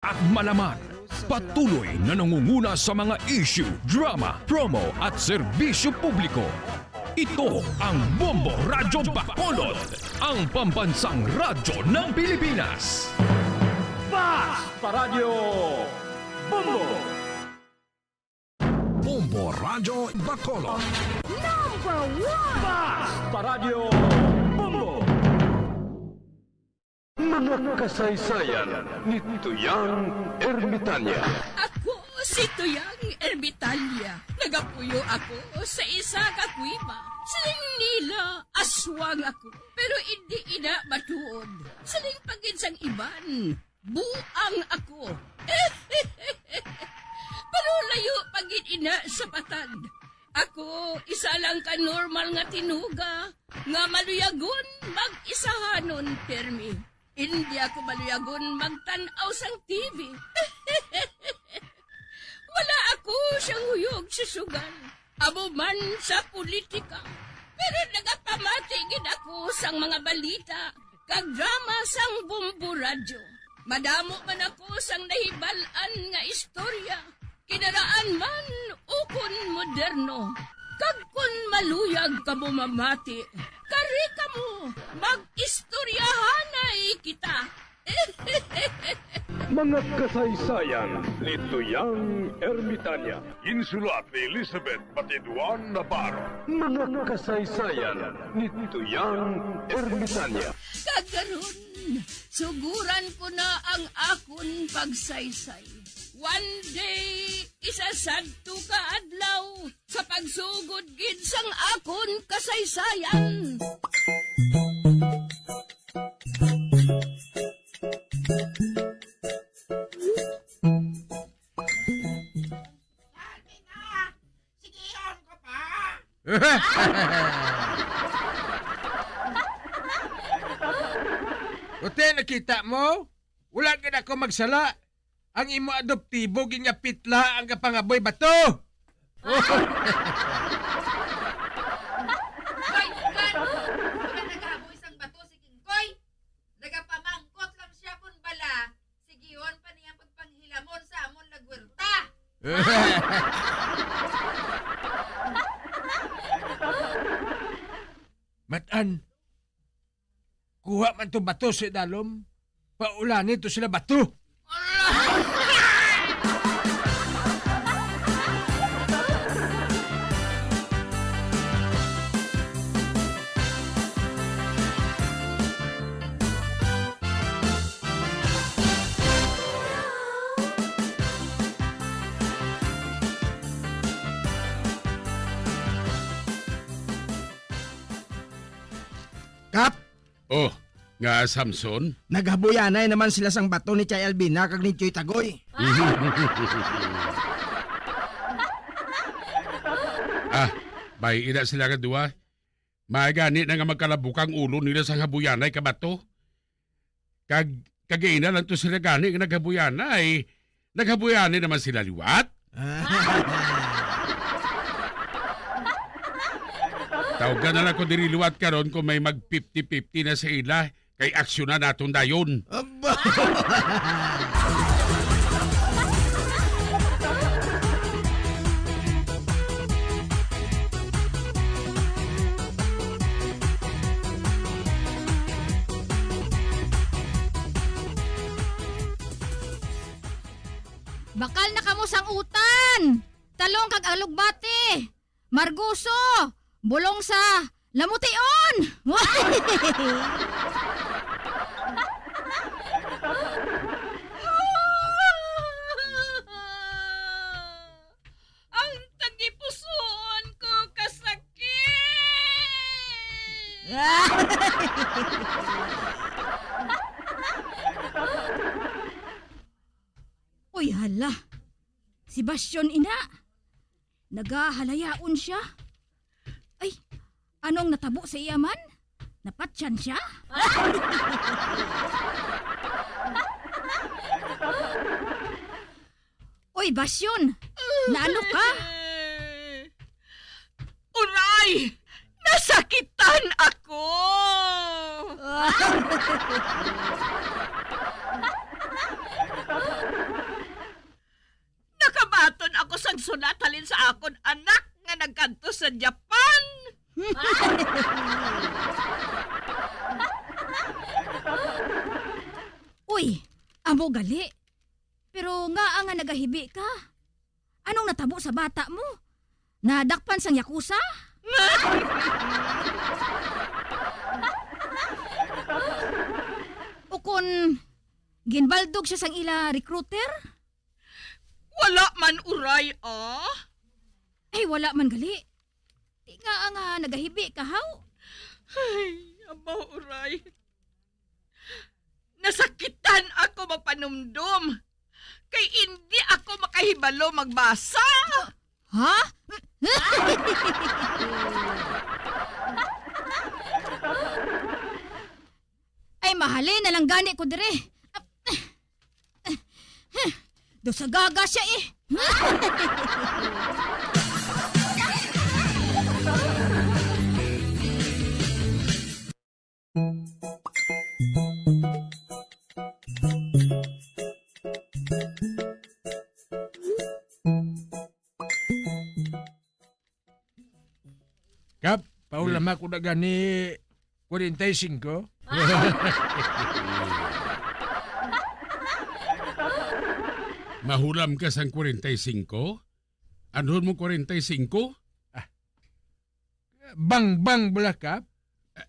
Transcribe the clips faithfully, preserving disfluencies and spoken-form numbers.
At malaman, patuloy na nangunguna sa mga issue, drama, promo at serbisyo publiko. Ito ang Bombo Radyo Bacolod, ang pambansang radyo ng Pilipinas. Basta Radyo Bombo! Bombo Radyo Bacolod. Number one! Basta Radyo Bombo! Mga kasaysayan ni Tuyang Ermitanya. Ako si Tuyang Ermitanya. Nagapuyo ako sa isa ka kuweba. Siling nila, aswang ako, pero indi ina matuod. Siling pa gid sang iban, buang ako. Pero layo pa gid ina sa patag. Ako, isa lang ka normal nga tinuga nga maluyagon mag-isahanon pirmi. Indi ako maluyagon magtan-aw sang T V. Wala ako siyang huyog sa sugal, amo man sa politika. Pero nagapamati gid ako sang mga balita kag drama sang Bombo Radyo. Madamo man ako sang nahibal-an nga istorya, kinaraan man ukon moderno. Kag kon maluyag kamo mamati, kari kamo, mag-istoryahanay kita. Mga kasaysayan ni Tuyang Ermitanya. Ginsulat ni Elizabeth Batiduan Navarro. Mga kasaysayan ni Tuyang Ermitanya. Kag karon, suguran ko na ang akon pagsaysay. One day, isa sadto ka adlaw, sa pagsugod gid sang akon kasaysayan. Alvin, ah! Sigihon ko pa! Uti, nakita mo? Wala gid ako magsala. Ang imo adoptibo, gingapit la ang kapangaboy bato. Hoy, Ikan! Wala nagahaboy sang bato si Kingkoy. Nagapamangkot lang siya kon bala, sigihon pa niya pagpanghilamon sa amon lagwerta. Matan, kuha man to bato sa idalom. Paulani to sila bato. Kap! Oh, nga Samson? Naghabuyanay naman sila sang bato ni Chay Albina kag ni Choy Tagoy. Ah, bay, ina sila nga duwa. May gani na nga magkalabukang ulo nila sang habuyanay ka bato. Kag, kag ina lang to sila gani nga naghabuyanay. Naghabuyanay naman sila liwat. Tawgan na lang ko diri liwat karon kung may mag fifty fifty na sa ila, kay aksyonan naton dayon. Aba! Bakal na kamo sang utan, talong kag alugbati, margoso, bulong sa lamution. Ang tagipusoon ko kasakit. Uy, hala. Si Bastion ina. Nagahalayaon siya. Ay, anong natabo sa iya man? Napatyan siya? Uy, Bastion! Naano ka? Uray! Nasakitan ako! ang sulat halin sa akon anak nga nagkadto sa Japan. Uy, amo gali. Pero ngaa nga nagahibi ka? Anong natabo sa bata mo? Nadakpan sang yakuza? O kon ginbaldog siya sang ila recruiter? Wala man, uray, ah. Ay, wala man gali. Ti nga nga nagahibi ka, haw? Ay, abaw, uray. Nasakitan ako mapanumdom, kay indi ako makahibalo magbasa. Ha? Ay, mahalin na lang gani ko dire. Do sa gaga siya eh. Kap, pahulam ako na gani kwarenta y singko. Mahulam ka sang kwarenta y singko? Anhon mo kwarenta y singko? Ah, bang-bang bala, Kap? Ah,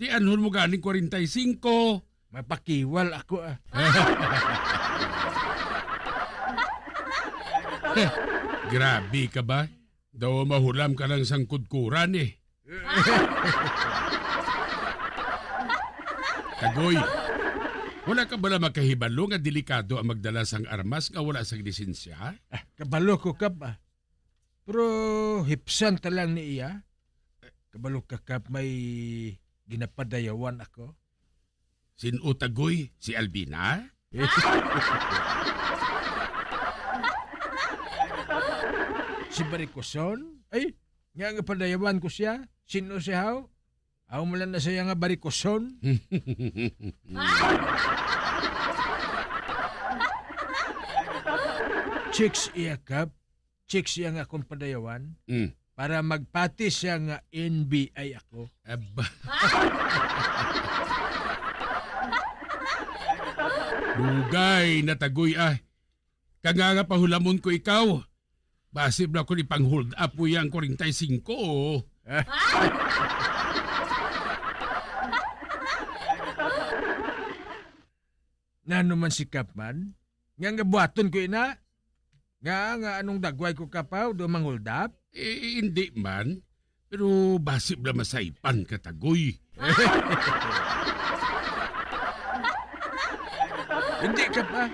di anhon mo ganing kwarenta y singko? Mapakiwal ako, ah. Grabe ka ba? Daw mahulam ka lang sang kudkuran, eh. Tagoy, wala ka bala makahibalo nga delikado ang magdala sang armas nga wala sang lisensya? Ah, kabalo ko, Kap, ah. Pero hipsan ta lang ni iya. Kabalo ka, Kap, may ginapadayawan ako. Sin-o, Tagoy? Si Albina? Si Baricoson? Ay, nga nga padayawan ko siya. Sin-o siya, haw? Aw mo lang na siya nga Baricoson. Chicks iya, Kap. Chicks iya nga akong padayawan. Mm. Para magpati siya nga N B I ako. Aba. Dugay na, Tagoy, ah. Kanga nga pahulamon ko ikaw. Basi bala ko ni pang-hold up mo yang kwarenta y singko. Nano man si Kap man? Nga nga buhaton ko ina? Nga, nga anong dagway ko, Kap, haw? Do manghuldap? Eh, hindi man. Pero basi bala masaypan ka, Tagoy. Hindi, Kap, ah.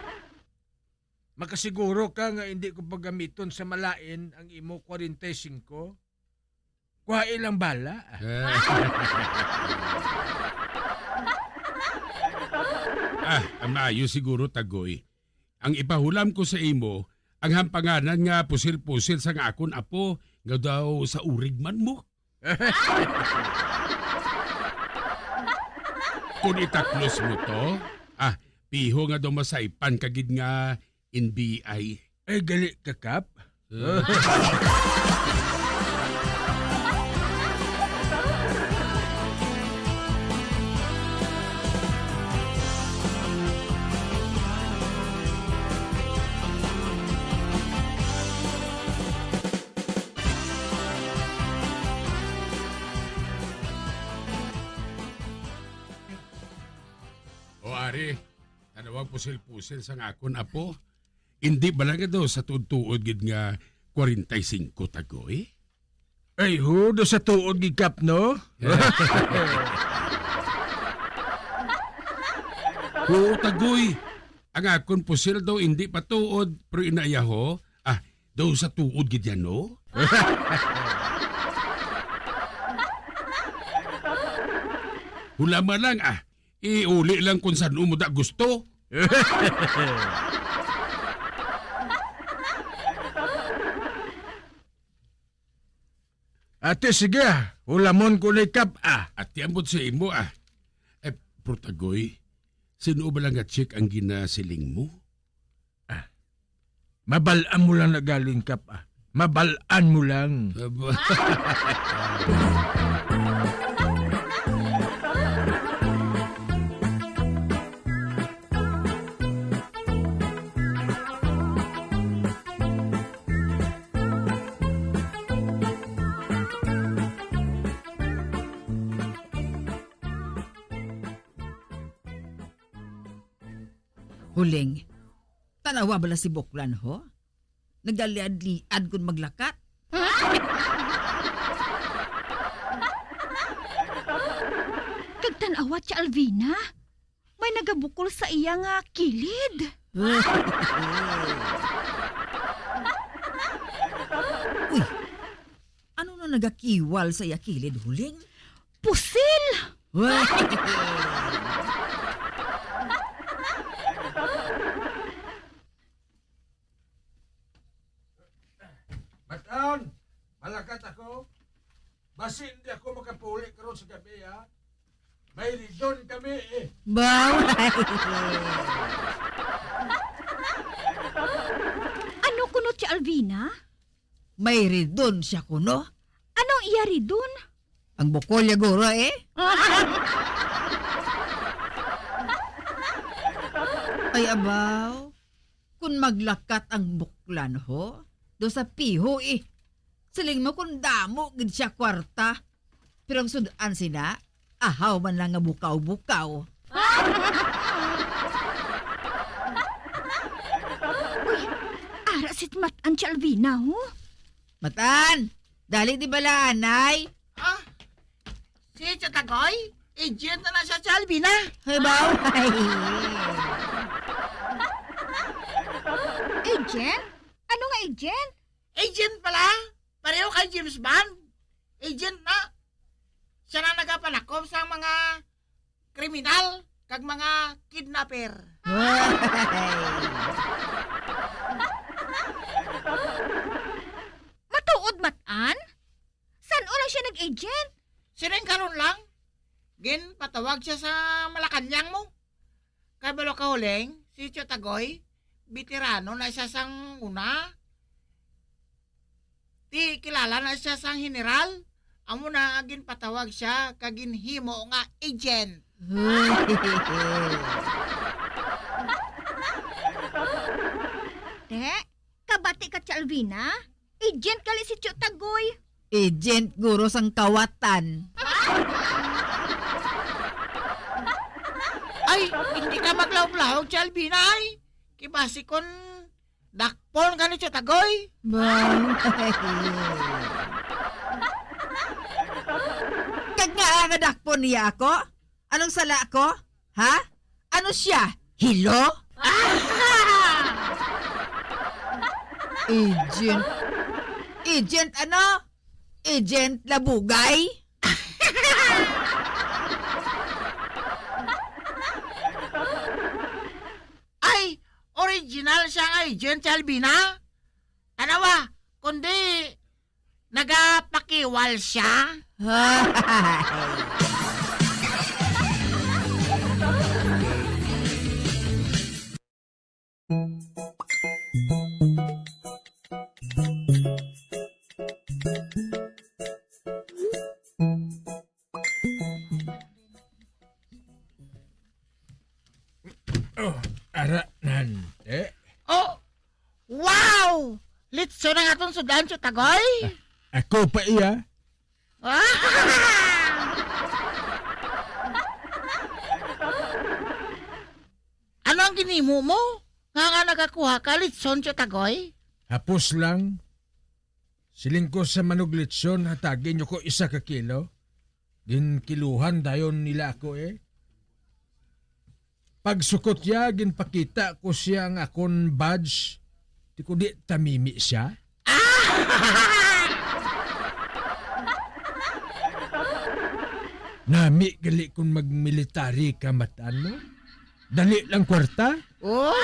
Makasiguro ka nga hindi ko pagamiton sa malain ang imo kwarenta y singko? Kuha ilang bala. Ah, ang maayo siguro, Tagoy, ang ipahulam ko sa imo, ang hampanganan nga pusil-pusil sang akon apo, nga daw sa urig man mo. Kung itaklos mo to, ah, piho nga daw masaypan ka gid nga N B I. Ay, gali ka, Kap. O, ari, tan-awa ang pusil-pusil sang akon apo. Indi bala nga daw sa tuod-tuod gid nga kwarenta y singko, Tagoy? Ay, ho, daw sa tuod gid, Kap, no? Oo, Tagoy. Ang akon pusil daw indi pa tuod, pero inaya ho, ah, daw sa tuod gid yan, no? Hulama lang, ah. Iuli lang kung san-o mo da gusto. Ate, sige, ah. Hulamon ko ni Kap, ah. Ate, ambot sa imo, ah. Eh, Protagoy, sino ba lang nga chick ang ginasiling mo? Ah, mabal-an mo lang na galing, Kap, ah. Mabal-an mo lang. Aba. Huling, tanawa bala si Buklan, ho? Nagaliad-liad kon maglakat. Kag tan-awa, Tia Alvina, may nagabukol sa iya nga kilid. Uy, ano na nagakiwal sa iya kilid, Huling? Pusil! Matan, malakat ako. Basi hindi ako makapuli karon sa gabi, ha? May reason kami, eh. Bawal. Ano kuno, Tia Alvina? May reason siya kuno. Anong iya reason? Ang bukol niya, guro, eh. Ay, abaw. Kun maglakat ang Buklan, ho, do sa piho, eh. Siling mo kun damo gid siya kwarta. Pero ang sud-an sina, ahaw man lang nga bukaw-bukaw. Uy, ara si Matan, Tia Alvina, ho? Matan, dali di bala, anay. Ah, si Tio Tagoy? Agent na na siya, Tia Alvina. Ay, baw. Agent? Ano nga agent? Agent pala. Pareho kay James Bond. Agent na. Siya na nagapanakop sa mga kriminal kag mga kidnapper. Matuod, Matan? San-o lang siya nag-agent? Sining karon lang, ginpatawag siya sa Malacañang mo. Kay balo ka, Huling, si Tio Tagoy, veterano na siya sang una. Ti, kilala na siya sang general. Amo na ginpatawag siya kag ginhimo nga agent. Te, kabati ka, Tia Alvina? Agent gali si Tio Tagoy. Agent guro sang kawatan. Ay, hindi ka maglahog-lahog, Tia Alvina, ay. Kay basi kon dakpon ka ni Tio Tagoy. Bang. Kag nga nga dakpon niya ako? Anong sala ko? Ha? Ano siya? Hilo? Agent. Agent ano? Agent Labugay? Ay, original siya nga agent, Tia Alvina. Tanawa, kundi nagapakiwal siya. Oh, ara nan, eh. Oh, wow! Litson ang aton sud-an, Tio Tagoy. Ah, ako pa iya. Ano ang ginhimo mo? Nga, nga nagakuha ka litson, Tio Tagoy? Hapos lang. Siling ko sa manuglitson, hatagi niyo ko isa ka kilo. Ginkiluhan dayon nila ako, eh. Pagsukot niya, ginpakita ko siya ang akon badge. Ti ko di tamimi siya. Nami gali kung magmilitary ka, Matan, no? Dali lang kwarta. Oh.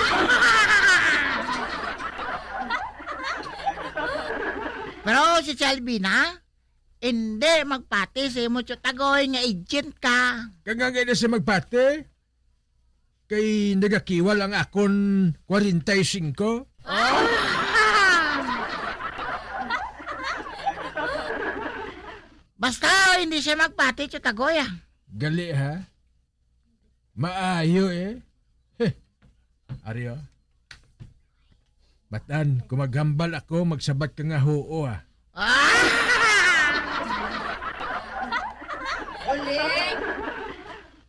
Pero si Tia Alvina, hindi magpati sa imo, Tio Tagoy, nga agent ka. Kag nga na siya magpati, kay nagakiwal ang akon kwarenta y singko. Oh. Basta hindi siya magbati, Tio Tagoy, ah. Gali, ha? Maayo, eh. Heh. Ari, oh. Matan, kung maghambal ako, magsabat ka nga huo, ah. Ah! Uling,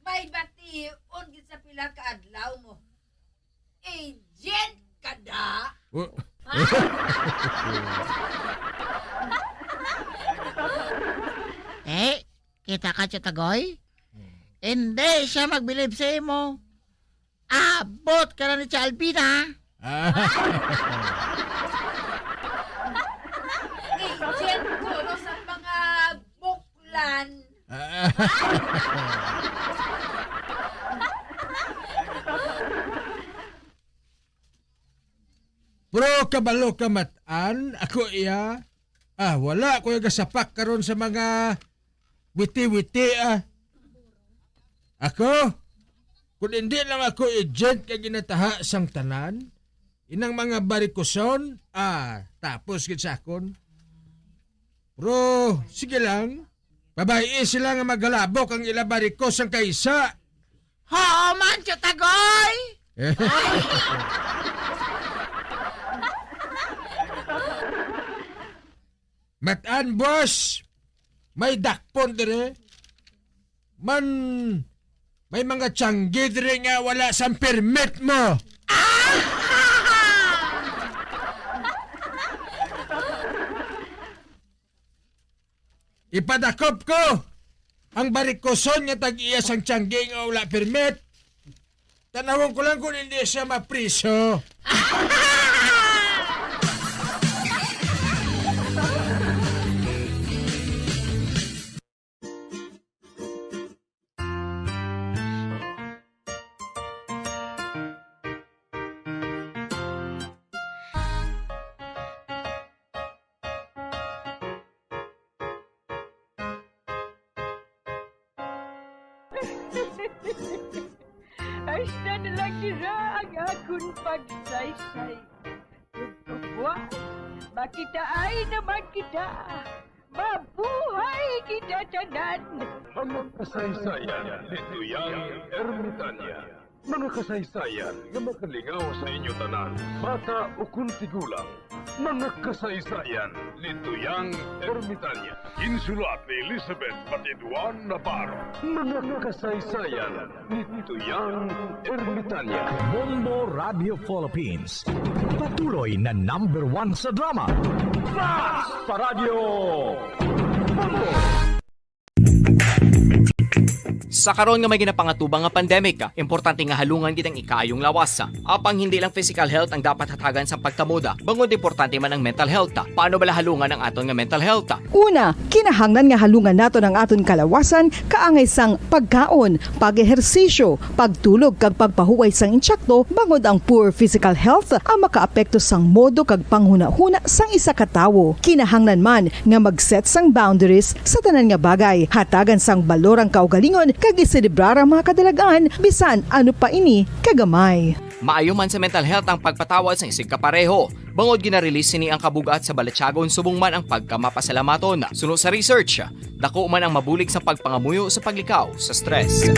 may bation gid sa pila ka adlaw mo. Agent ka da? Oh. Ha? Eh, kita ka, Tio Tagoy? Hmm. Hindi siya magbilib sa imo. Abot ka na ni Tia Albina. Ah. Agent ko, no, sa mga buklan. Ah. Pero kabalo ka, Matan, ako iya. Ah, wala ko yung gasapak karon sa mga witi-witi, ah. Ako? Kung hindi lang ako agent kay ginataha sang tanan, inang mga barikuson, ah, tapos gid sa akon. Pero, sige lang. Babayi sila nga maghalabok ang ila barikos sang kaisa. Oo man, Tio Tagoy! Matan, boss! May dakpon dire. Man, may mga tiyanggi dire nga wala sang permit mo. Ipadakop ko ang barikoson nga tag-iya sang tiyanggi nga wala permit. Tanawon ko lang kung hindi siya mapriso. Hasta na lang dira ang akon pagsaysay. Ug kabuas, makitaay naman kita. Mabuhay kita tanan! Mga kasaysayan ni Tuyang Ermitanya. Mga kasaysayan nga makalingaw sa inyo tanan, bata ukon tigulang. Mga kasaysayan ni Tuyang Ermitanya. Ginsulat ni Elizabeth Batiduan Navarro. Mga kasaysayan ni Tuyang Ermitanya. Bombo Radio Philippines. Patuloy na number one sa drama. Fast Paradyo Bombo! Sa karon nga may ginapangatubang nga pandemic, importante nga halungan gid ang ikaayong lawas. Apang hindi lang physical health ang dapat hatagan sang pagkamoda, bangod importante man ang mental health. Paano bala halungan ang aton nga mental health? Una, kinahanglan nga halungan naton ang aton kalawasan kaangay sang pagkaon, pag-ehersisyo, pagtulog kag pagpahuway sang insakto, bangod ang poor physical health ang makaapekto sang modo kag panghunahuna sang isa ka tawo. Kinahanglan man nga mag-set sang boundaries sa tanan nga bagay, hatagan sang balor ang kaugalingon kag iselebrar ang mga kadalag-an bisan ano pa ini kagamay. Maayo man sa mental health ang pagpatawad sang isigkapareho. Bangod gina-release sini ang kabug-at sa balatyagon subong man ang pagkamapasalamaton. Suno sa research, dako man ang mabulig sa pagpangamuyo sa paglikaw sa stress.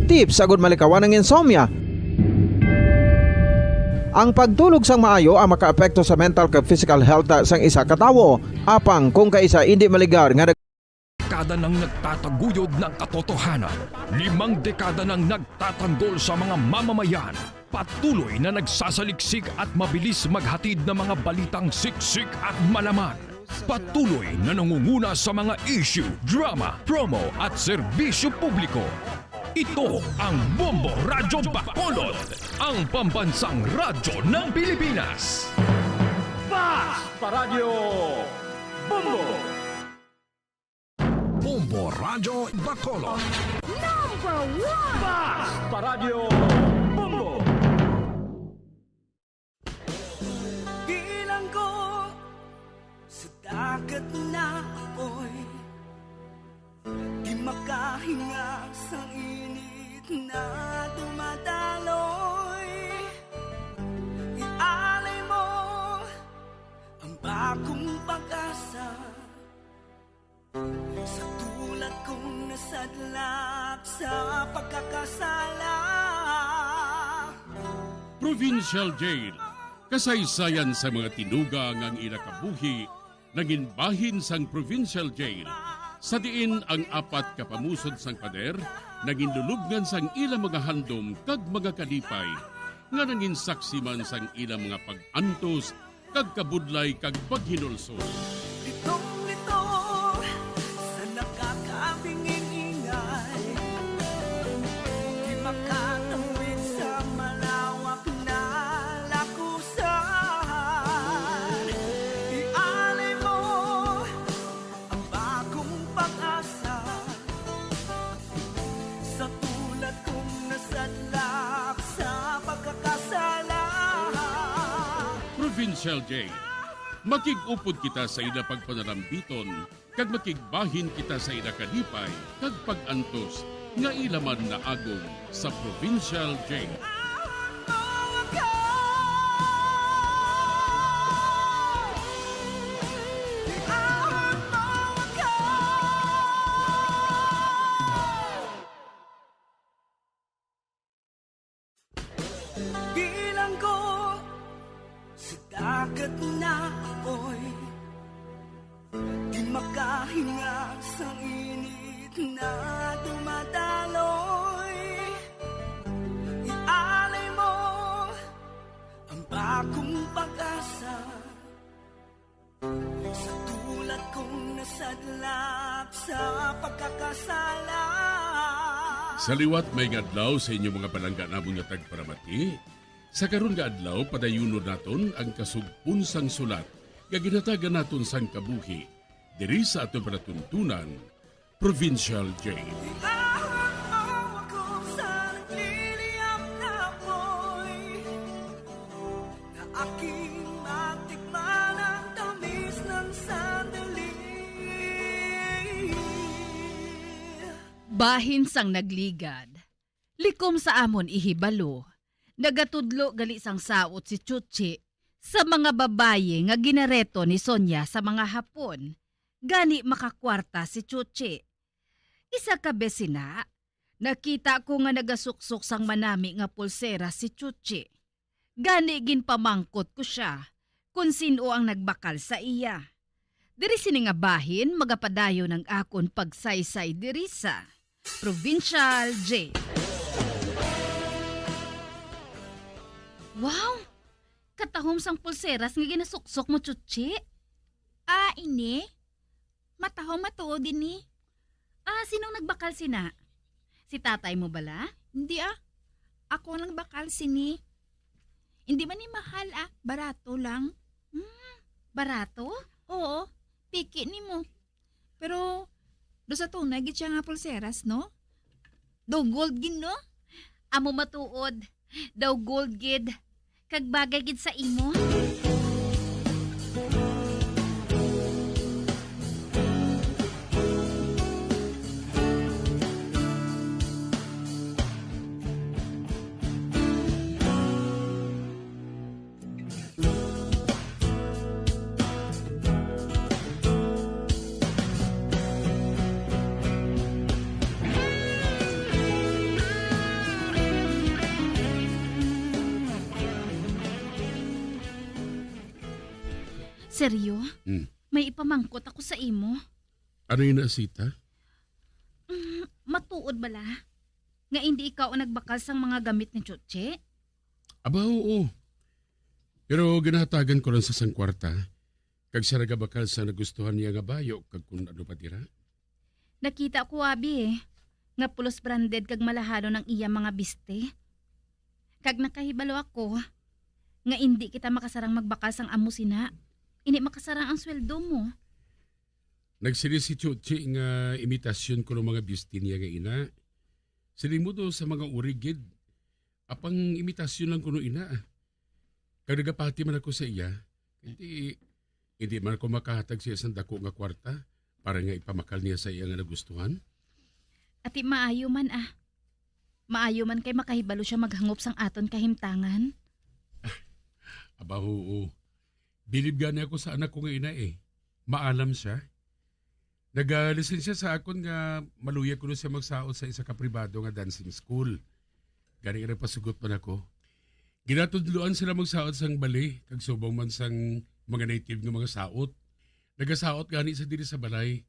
Tips agud malikawan ang insomnia. Ang pagtulog sang maayo ang makaapekto sa mental kag physical health sang isa ka tawo. Apang kung kaisa indi maligar nga dekada nang nagtataguyod ng katotohanan, limang dekada nang nagtatanggol sa mga mamamayan. Patuloy na nagsasaliksik at mabilis maghatid ng mga balitang siksik at malaman. Patuloy na nangunguna sa mga issue, drama, promo at serbisyo publiko. Ito ang Bombo Radyo Bacolod, ang pambansang radyo ng Pilipinas. Fast Paradyo Bombo! Bombo Radyo Bacolod. Number one! Fast Paradyo Bombo! Bilanggo sa dagat na apoy, di makahinga sa init na dumadaloy. Ialay mo ang bagong Provincial Jail. Kasaysayan sa mga tinuga nga ang ila kabuhi nangin bahin sang Provincial Jail, sa diin ang apat ka pamusod sang pader nangin lulubngan sang ila mga handom kag mga kalipay, nga nangin saksi man sang ila mga pag-antos kag kabudlay kag paghinulsol. Litong-lito sa nakakabinging ingay, di makatawid sa malawak na lakusan. Ialay mo ang bagong pag-asa sa tulad kong nasadlak sa pagkakasala. Provincial Jail. Makig-upod kita sa ila pagpanalambiton, kag makigbahin kita sa ila kalipay kag pag-antos nga ila man naagom sa Provincial Jail. Bilanggo sa dagat na apoy, di makahinga sa init na dumadaloy. Ialay mo ang bagong pag-asa sa tulad kong nasadlak sa pagkakasala. Sa liwat, maayong adlaw sa inyo mga palangga namon nga tagparamati. Sa karon nga adlaw, padayunon naton ang kasugpon sang sulat nga ginhatagan naton sang kabuhi diri sa aton palatuntunan, Provincial Jail. Iahon mo ako sa nagliliyab na apoy, na aking matikman ang tamis ng sandali. Bahin sang nagligad, likom sa amon ihibalo, nagatudlo gali sang saot si Chuchi sa mga babayi nga ginareto ni Sonia sa mga hapon, gani makakwarta si Chuchi. Isa ka bes sina, nakita ko nga nagasuksok sang manami nga pulsera si Chuchi. Gani ginpamangkot ko sia kon sin-o ang nagbakal sa iya. Diri sini nga bahin magapadayon ang akon pagsaysay diri sa Provincial Jail. Wow! Katahom sang pulseras nga ginasuksok mo, Chuchi. Ah, ini? Matahom matuod ini. Ah, sinong nagbakal sina? Si tatay mo bala? Hindi, ah. Ako ang nagbakal sini. Hindi man ni mahal, ah. Barato lang. Hmm, barato? Oo, piki nimo. Pero, daw sa tunay gid siya nga pulseras, no? Daw gold gid, no? Amo matuod, daw gold gid, kag bagay gid sa imo. Seryo? Hmm. May ipamangkot ako sa imo. Ano yun, Asita? Mm, matuod bala nga indi ikaw ang nagbakal sang mga gamit ni Chuchi? Aba, oo. Pero ginahatagan ko lang sa sang kwarta, kag siya nagabakal sa nagustuhan niya nga bayo, kag kun ano pa dira. Nakita ko, abi, eh, nga pulos branded kag malahalon ang iya mga biste. Kag nakahibalo ako nga indi kita makasarang magbakal sang amo sina. Indi makasarang ang sweldo mo. Nagsiling si Chuchi nga imitasyon kuno mga biste niya nga ina. Siling mo daw sa mga uri gid. Apang imitasyon lang kuno ina, ah. Kag nagapati man ako sa iya, hindi, hindi man ako makahatag siya sang dako nga kwarta para nga ipamakal niya sa iya nga nagustuhan. Ati, maayo man, ah. Maayo man kay makahibalo siya maghangop sang aton kahimtangan. Aba, oo. Bilib gani ako sa anak ko nga ina, eh. Maalam siya. Nagalisensya sa akon nga maluya kuno siya magsaot sa isa ka pribado nga dancing school. Gani nga nagpasugot man ako. Ginatudloan sila magsaot sang bali, kag subong man sang mga native nga mga saot. Nagasaot gani sa diri sa balay,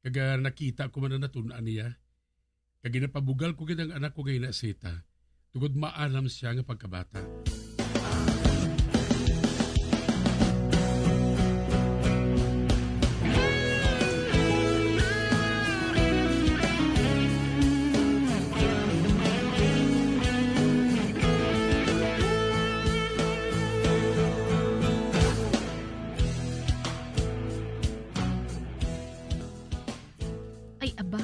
kag, ah, nakita ko man ang natun-an niya. Kag ginapabugal ko gid ang anak ko nga ina Sita, tungod maalam siya nga pagkabata. Ay, aba,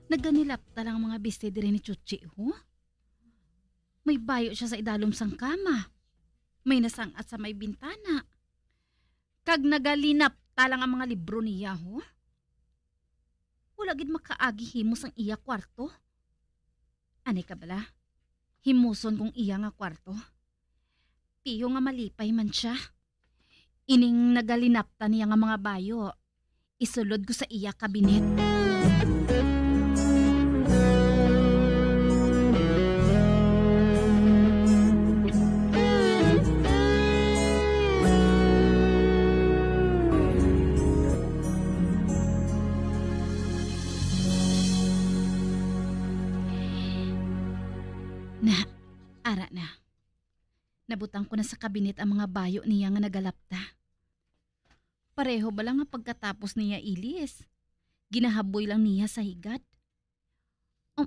naganilapta lang ang mga biste diri ni Chuchi, ho? May bayo siya sa idalom sang kama. May nasangat sa may bintana. Kag nagalinapta lang ang mga libro niya, ho? Wala gid makaagi himos ang iya kwarto. Anay ka bala? Himuson kong iya nga kwarto. Piho nga malipay man siya. Ining nagalinapta niya nga mga bayo, isulod ko sa iya kabinet. Na, ara na. Nabutang ko na sa kabinet ang mga bayo niya nga nagalapta. Pareho bala nga pagkatapos niya ilis, ginahaboy lang niya sa higad. Um,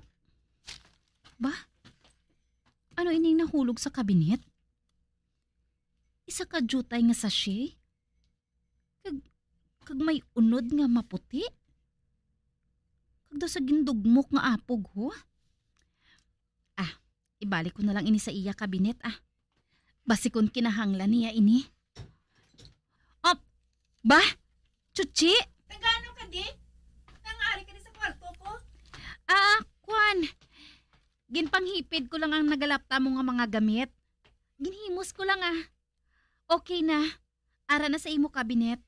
ba? Ano ining nahulog sa kabinet? Isa ka diutay nga sachet? Kag, kag may unod nga maputi? Kag daw sa gindugmok nga apog, ho? Ah, ibalik ko na lang ini sa iya kabinet, ah. Basi kon kinahanglan niya ini. Op! Ba? Chuchi? Tagano ka, di? Nangaari ka di sa kwarto ko? Ah, kwan. Ginpanghipid ko lang ang nagalapta mo nga mga gamit. Ginhimos ko lang, ah. Okay na. Ara na sa imo kabinet.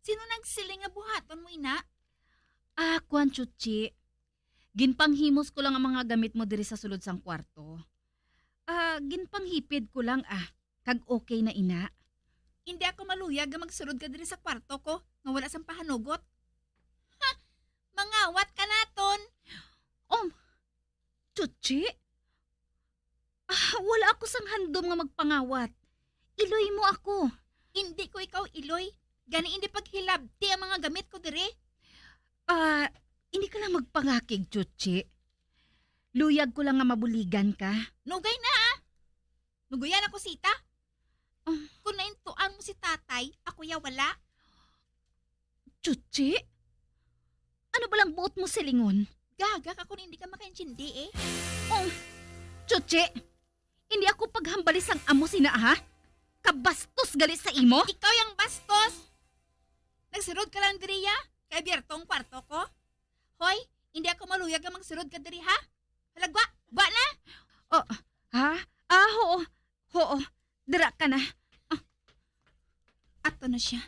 Sino nagsiling nga buhaton mo ina? Ah, kwan, Chuchi. Ginpanghimos ko lang ang mga gamit mo diri sa sulod sang kwarto. Ah, ginpanghipid ko lang, ah. Kag okay na ina. Hindi ako maluyag nga magsulod ka diri sa kwarto ko nga wala sang pahanugot. Ha! Mangawat ka naton! Um, Chuchi? Ah, wala ako sang handom nga magpangawat. Iloy mo ako. Hindi ko ikaw iloy. Gani hindi paghilabti ang mga gamit ko diri. Ah, hindi ka lang magpangakig, Chuchi. Luyag ko lang nga mabuligan ka. Nugay na, ah. Nuguyan ako, Sita. Ah. Kung naintuan mo si tatay, ako ya wala. Chuchi? Ano ba lang buot mo silingon? Gaga ka kung hindi ka makaintindi, eh. Oh, Chuchi, hindi ako paghambali sang amo sina, ha? Kabastos gali sa imo. Ikaw yang bastos. Nagsulod ka lang diri, ya? Kay abierto ang kwarto ko. Hoy, hindi ako maluyag nga magsulod ka diri, ha? Halagwa, ba na? Oh, ha? Ah, oo. Oo, dira ka na. Ah. Ato na siya.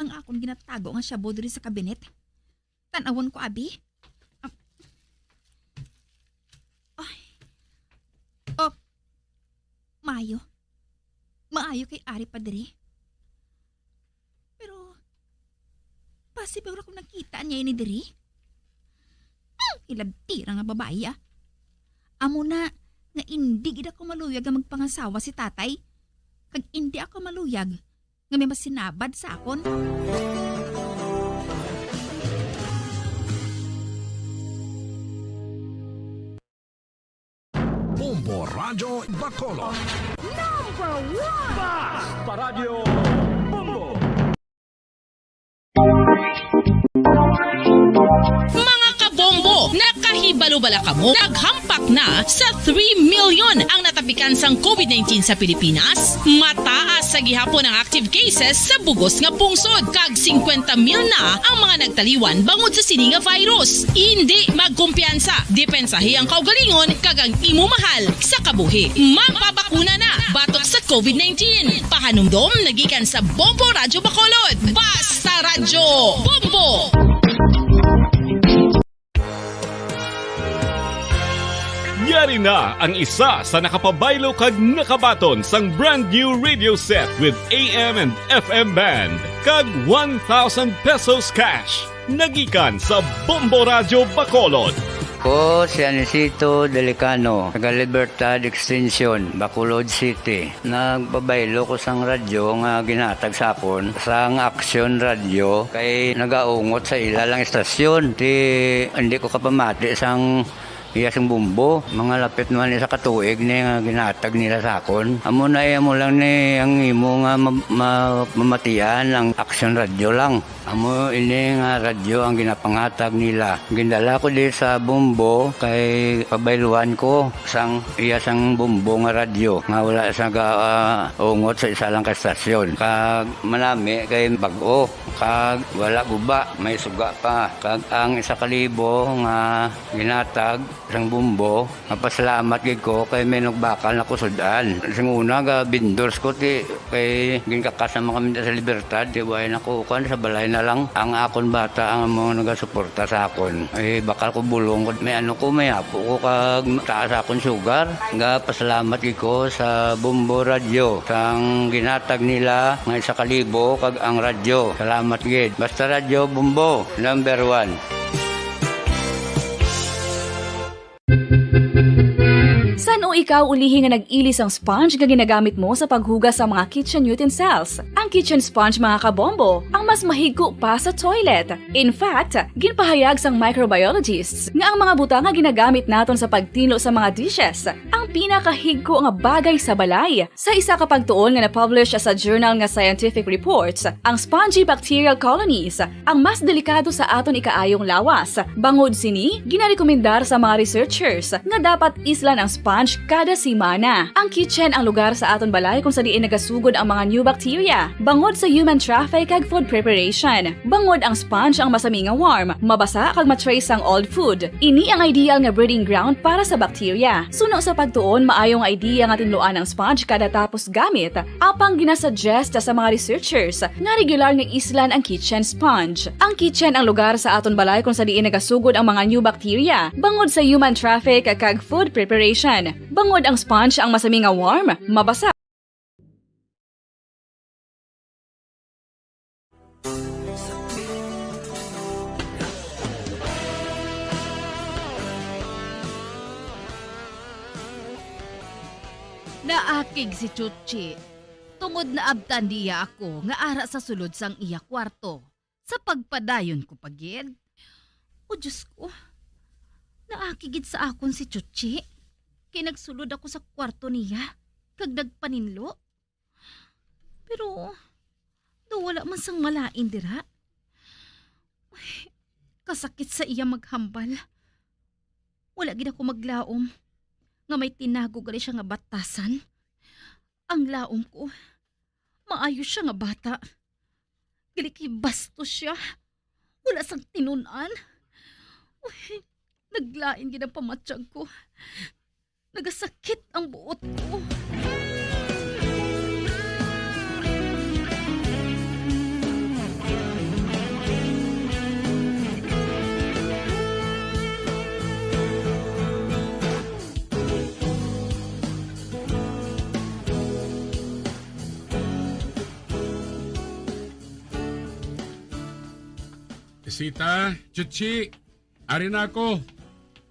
Ang akon ginatago nga shabu diri sa kabinet. Tan-awon ko, abi. Ah. Ay. Oh. Maayo. Maayo kay ari pa diri. Pero, basi ba wala ko nakita niya ini diri? Hmm, ilabtira nga babayi, ah. Amo na nga indi gid ako maluyag nga magpangasawa si tatay. Kag indi ako maluyag nga may masinabad sa akon. Bombo Radyo Bacolod. Number one! Basta Radyo Bombo! Mga kabombo, nakahibalo bala kamo? Naghampak na sa three million ang natapikan sang covid nineteen sa Pilipinas. Mataas sa gihapon ang active cases sa bugos nga pungsod, kag singkwenta mil na ang mga nagtaliwan bangod sa sini nga virus. Indi magkumpiyansa, depensahi ang kaugalingon kag ang imo mahal sa kabuhi. Magpabakuna na batok sa covid nineteen. Pahanumdom na gikan sa Bombo Radyo Bacolod. Basta Radyo Bombo! Yari na ang isa sa nakapabaylo kag nakabaton sang brand new radio set with A M and F M band kag one thousand pesos cash. Nagikan sa Bombo Radyo Bacolod. Ko si Anisito Delicano, taga Libertad Extension, Bacolod City. Nagpabaylo ko sang radyo nga ginhatag sa akon sang Action Radio kay nagaungot sa ila lang istasyon. Ti, hindi ko kapamati sang iya sing Bombo. Mga lapit man isa ka tuig ni nga ginhatag nila sa akon. Amo na, eh, amo lang ni ang imo nga ma-, ma-, mamatian ang Action Radio lang. Amo ini nga radyo ang ginapanghatag nila. Gindala ko di sa Bombo kay pabayluan ko sang iya sang Bombo nga radyo nga wala sa ga-, ah, ungot sa isa lang ka stasyon. Kag manami kay bag-o, kag wala guba, may suga pa. Kag ang isa ka libo nga ginhatag sang Bombo, mapasalamat gid ko kay may nagbakal na ko sud-an. Sing una, ga-vendors ko, ti, kay ginkakas naman kami sa Libertad, ti, way na ko, kuwan, sa balay na lang. Ang akon bata ang mga nagasuporta sa akon. Eh, bakal ko bulong ko, may ano ko, may apo ko, kag taas akon sugar. Ga-pasalamat gid ko sa Bombo Radyo, sang ginhatag nila nga isa ka libo, kag ang radyo. Salamat gid. Basta Radyo Bombo, number one. San-o ikaw ulihi nga nag-ili sang sponge nga ginagamit mo sa paghugas sa mga kitchen utensils? Ang kitchen sponge, mga kabombo, ang mas mahigko pa sa toilet. In fact, ginpahayag sang microbiologists nga ang mga butang nga ginagamit naton sa pagtinlo sa mga dishes ang pinakahigko nga bagay sa balay. Sa isa ka pagtuon nga na-publish sa journal nga Scientific Reports, ang spongy bacterial colonies ang mas delikado sa aton ikaayong lawas. Bangod sini, ginarekomendar sa mga researchers nga dapat islan ang sponge kada semana. Ang kitchen ang lugar sa aton balay kung sa diin nagasugod ang mga new bacteria, bangod sa human traffic kag food preparation. Bangod ang sponge ang masami nga warm, mabasa kag ma-trace sang old food. Ini ang ideal nga breeding ground para sa bacteria. Suno sa pagtuon, maayo nga idea nga tinluan ang sponge kada tapos gamit, apang ginasuggest sa mga researchers nga regular nga islan ang kitchen sponge. Ang kitchen ang lugar sa aton balay kung sa diin nagasugod ang mga new bacteria, bangod sa human traffic kag food preparation. Bangod ang sponge ang masami nga warm, mabasa. Naakig si Chuchi tungod naabtan niya ako nga ara sa sulod sang iya kwarto. Sa pagpadayon ko pa gid. O Diyos ko, naakig gid sa akon si Chuchi. Kay nagsulod ako sa kwarto niya, kag nagpaninlo. Pero, daw wala man sang malain dira. Ay, kasakit sa iya maghambal. Wala gid ako maglaom nga may tinago gali siya nga batasan. Ang laom ko, maayo siya nga bata. Gali kay bastos siya. Wala sang tinun-an. Uy, naglain gid ang pamatyag ko. Nagasakit ang buot ko. Sita, Chuchi, ari na ako.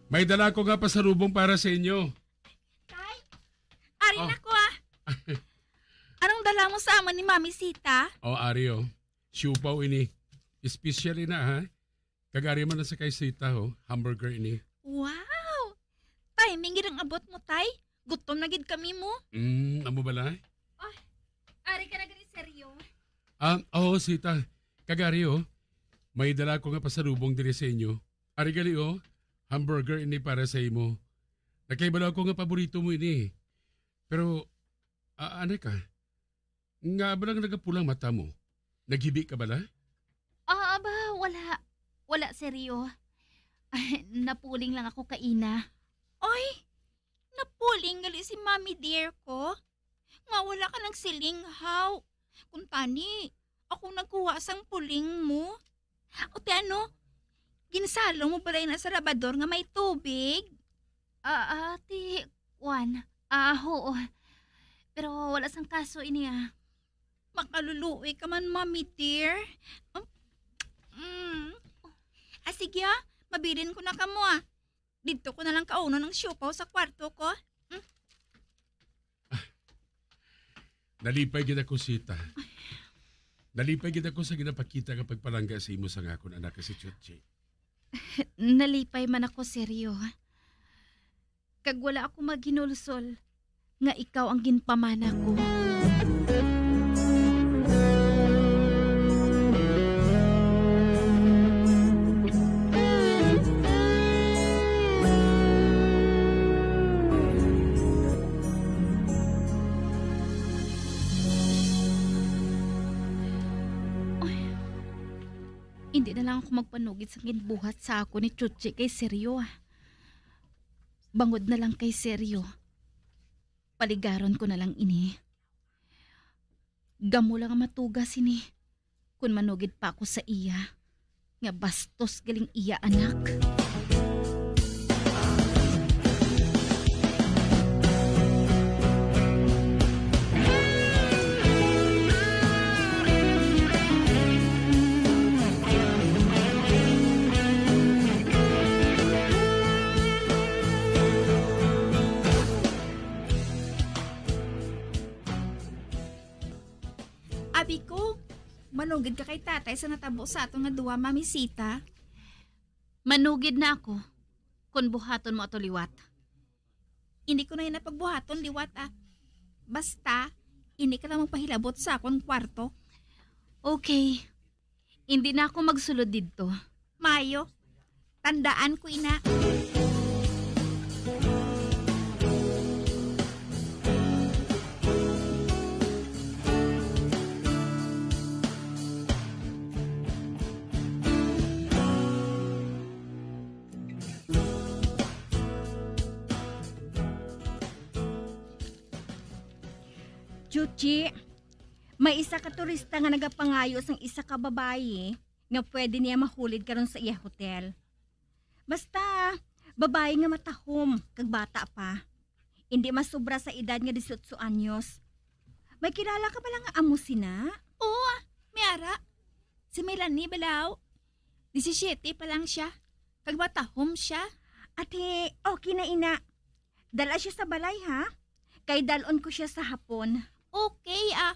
May dala ko nga pasalubong para sa inyo. Tay, ari Oh. na ko, ah. Anong dala mo sa amo ni Mami Sita? Oh, ari, oh. Siupaw ini. Special ina, ha? Kag ari man na sa kay Sita, oh. Hamburger ini. Wow! Timing gid ang abot mo, Tay. Gutom na gid kami mo. Mm, amo bala? Oh, ari ka na gani, seryo? Ah, oh, Sita. Kag ari, oh. May dala ko nga pasalubong diri sa inyo. Ari gali, oh. Hamburger ini para sa imo. Nakahibalo ako nga paborito mo ini. Pero, ah, ano ka? Nga ba lang nagapulang mata mo? Naghibi ka bala? Ah, aba, wala. Wala, seryo. Napuling lang ako kaina. Oy, napuling gali si Mami dear ko. Nga wala ka nagsiling, haw. Kung tani, ako nagkuha sang puling mo. O ti ano, ginsalong mo balay na sa labador nga may tubig? Ah, ah, ti, kuwan. Ah, oo. Pero wala sang kaso ini, ah. Makaluluoy ka man, Mommy dear. Um, mm. Ah, sige, ah. Mabilin ko na kamo, ah. Didto ko na lang kaunon ang siopaw sa kwarto ko. Mm. Nalipay gid ako, Sita. Nalipay gid ako sa ginapakita nga pagpalangga sa imo sang akon anak nga si Chuchi. Nalipay man ako, Sergio. Kag wala ako maghinulsol nga ikaw ang ginpamana ko. Ay, hindi na lang ako magpanugid sa ginbuhat sa ako ni Chuchi kay Sergio, ah. Bangod na lang kay Sergio, paligaron ko na lang ini. Gamo lang ang matuga sini kon manugid pa ako sa iya, nga bastos galing iya anak. Abi ko, manugid ka kay tatay sa natabo sa aton nga duwa, Mami Sita. Manugid na ako kon buhaton mo ato liwat. Hindi ko na ina pagbuhaton liwat, ah. Basta, hindi ka lang magpahilabot sa akon kwarto. Okay. Hindi na ako magsulod didto. Maayo. Tandaan ko ina. Chuchi, may isa ka turista nga nagapangayo sang isa ka babayi nga pwede niya mahulid karon sa iya hotel. Basta, babayi nga matahom kag bata pa. Indi masobra sa edad nga dieciocho anyos. May kilala ka bala nga amo sina? Oo, ah, may ara. Si Melanie balaw. Disisiete pa lang siya. Kag matahom siya. Ate, okay na ina. Dala siya sa balay, ha? Kay dalon ko siya sa hapon. Okay, ah.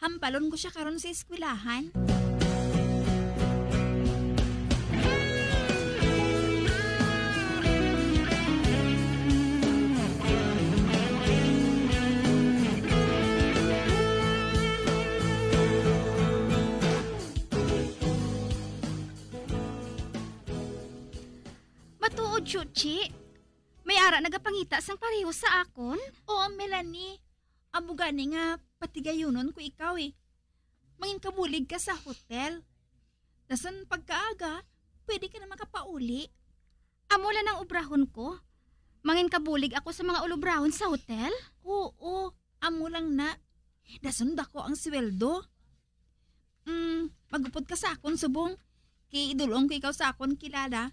Hambalon ko siya karon sa eskwelahan. Matuod, Chuchi. May ara nagapangita sang pareho sa akon? Oo, Melanie. Amo gani nga patigayunon ko ikaw, eh. Manginkabulig ka sa hotel. Dason pagkaaga, pwede ka na makapauli. Amo lang ang obrahon ko? Manginkabulig ako sa mga ulobrahon sa hotel? Oo, amo lang na. Dason dako ang sweldo. Mm, magupod ka sa akon subong. Kay idul-ong ko ikaw sa akon kilala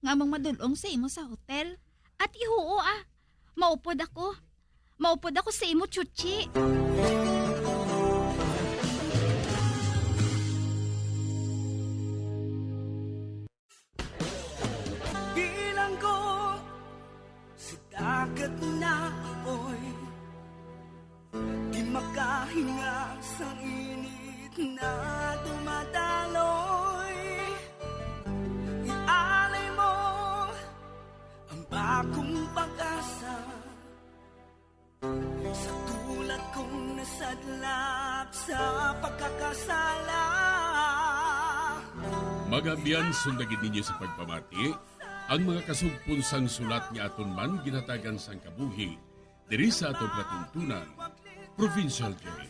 nga among madul-ong sa imo sa hotel. At ihuo, ah. Maupod ako. Maupod ako sa imo, Chuchi. Bilanggo sa dagat na apoy, di makahinga sa init na dumadaloy. Ialay mo ang bagong pag-asa sa tulad kong nasadlak sa pagkakasala. Mga abyan, sunda gid ninyo sa pagpamati ang mga kasugpon sang sulat nga aton man ginhatagan sang kabuhi diri sa aton palatuntunan, Provincial Jail.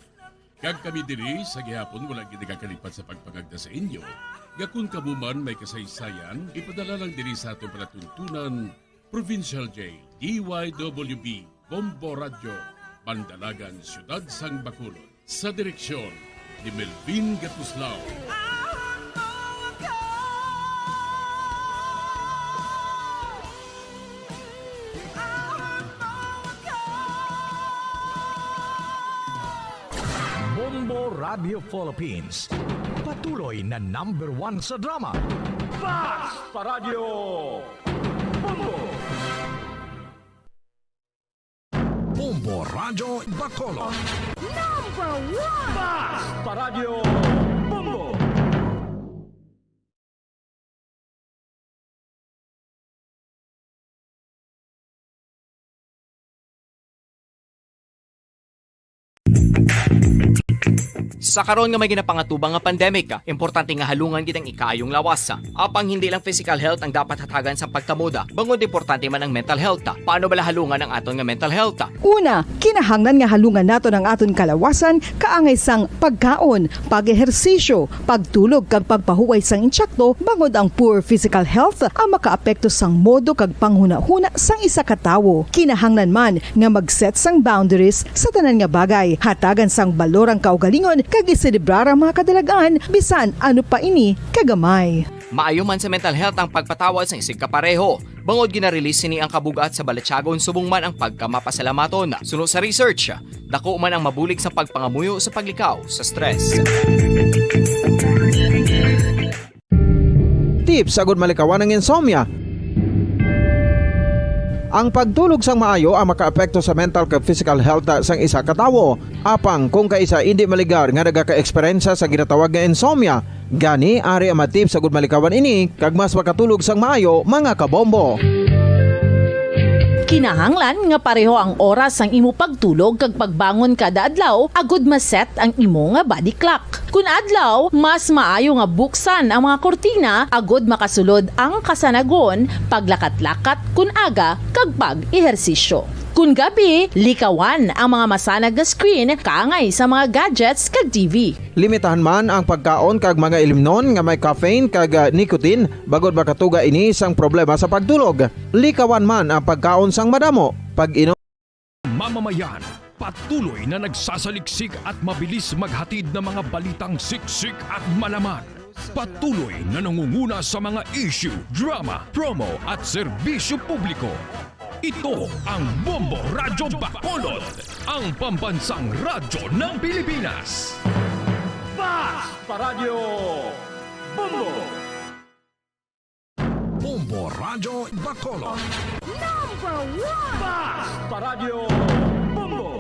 Kag kami diri sa gihapon wala gid nagakalipat sa pagpangagda sa inyo nga kon kamo man may kasaysayan, ipadala lang diri sa aton palatuntunan, Provincial Jail, D Y W B, Bombo Radyo, Bandalagan, Siyudad sang Bacolod, sa direksyon ni Melvin Gatuslao. Bombo Radio Philippines, patuloy na number one sa drama. Basta Radyo Bombo! Bombo Radyo Bacolod. Number one! Basta Radyo Bombo! Sa karon nga may ginapangatubang nga pandemic, importante nga halungan gid ang ikaayong lawas. Apang hindi lang physical health ang dapat hatagan sa pagkamuda, bangod importante man ang mental health. Paano bala halungan ang aton nga mental health? Una, kinahanglan nga halungan naton ang aton kalawasan kaangay sang pagkaon, pag-ehersisyo, pagtulog kag pagpahuway sang insakto, bangod ang poor physical health ang makaapekto sang modo kag panghunahuna sang isa ka tawo. Kinahanglan man nga mag-set sang boundaries sa tanan nga bagay. Hatagan sang balor ang kaugalingon kag iselebrar ang mga kadalag-an, bisan ano pa ini kagamay. Maayo man sa mental health ang pagpatawad sang isigkapareho. Bangod gina-release sini ang kabug-at sa balatyagon subong man ang pagkamapasalamaton. Suno sa research, dako man ang mabulig sa pagpangamuyo sa paglikaw sa stress. Tips agud malikawan ang insomnia. Ang pagtulog sang maayo ang makaapekto sa mental kag physical health sang isa ka tawo. Apang kung kaisa indi maligar nga nagaka-eksperyensya sa ginatawag nga insomnia, gani ari ang mga tips agud malikawan ini kag mas makatulog sang maayo, mga kabombo. Kinahanglan nga pareho ang oras sang imo pagtulog kag pagbangon kada adlaw agud ma-set ang imo nga body clock. Kun adlaw, mas maayo nga buksan ang mga kurtina agud makasulod ang kasanagon, paglakat-lakat kun aga, kag pag-ehersisyo. Kun gabi, likawan ang mga masanag nga screen kaangay sa mga gadgets kag T V. Limitahan man ang pagkaon kag mga ilimnon nga may caffeine kag, ah, nicotine, bangod makatuga ini sang problema sa pagtulog. Likawan man ang pagkaon sang madamo, pag-inom Mamamayan, patuloy na nagsasaliksik at mabilis maghatid ng mga balitang siksik at malaman. Patuloy na nangunguna sa mga issue, drama, promo at serbisyo publiko. Ito ang Bombo Radyo Bacolod, ang pambansang radyo ng Pilipinas. Basta Radyo Bombo! Bombo Radyo Bacolod. Number one! Basta Radyo Bombo!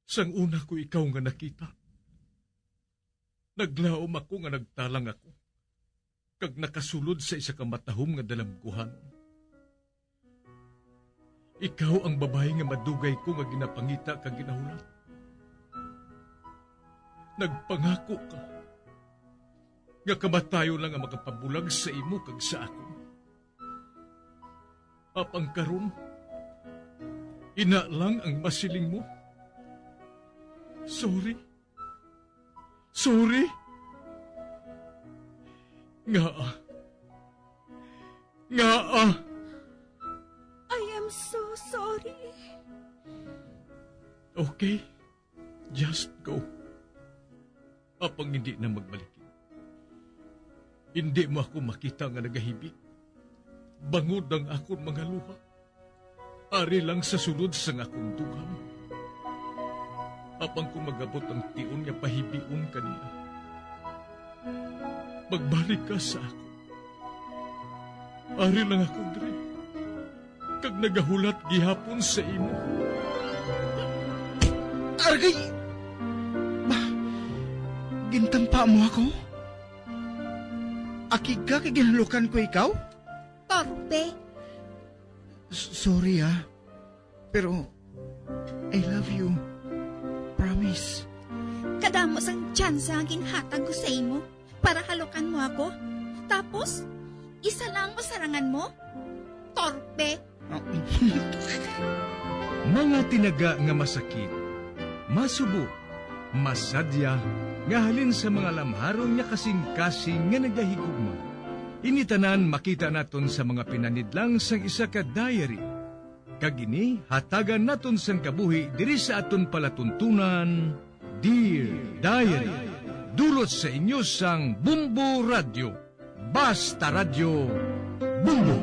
Sang una ko ikaw nga nakita, naglaom ako nga nagtalang ako, kag nakasulod sa isa ka matahom nga dalamguhanon. Ikaw ang babayi nga madugay ko nga ginapangita kag ginahulat. Nagpangako ka nga kamatayon lang ang makapabulag sa imo kag sa akon. Apang karon, ina lang ang masiling mo. Sorry. Sorry. Ngaa? Ngaa? I am so sorry. Okay, just go. Apang hindi na magbalik. Hindi mo ako makita nga nagahibik bangod ang akon mga luha. Ari lang sa sulod sang akon dughan. Apang kung mag-abot ang tion nga pahibion ka niya, magbalik ka sa akon. Ari lang ako diri, kag nagahulat gihapon sa imo. Argay! Ba, gintampa mo ako? Akig ka kay ginhalukan ko ikaw? Torpe. S-, sorry, ah. Pero, I love you. Promise. Kadamo sang tsansa nga ginhatag ko sa imo para halukan mo ako. Tapos, isa lang ang masarangan mo? Torpe. Mga tinaga nga masakit, masubo, masadya, nga halin sa mga lamharon nga kasing-kasing nga nagahigugma. Ini tanan makita naton sa mga pinanidlang sang isa ka diary. Kag ini hatagan naton sang kabuhi diri sa aton palatuntunan, Dear Diary. Dulot sa inyo sang Bombo Radyo. Basta Radyo, Bombo!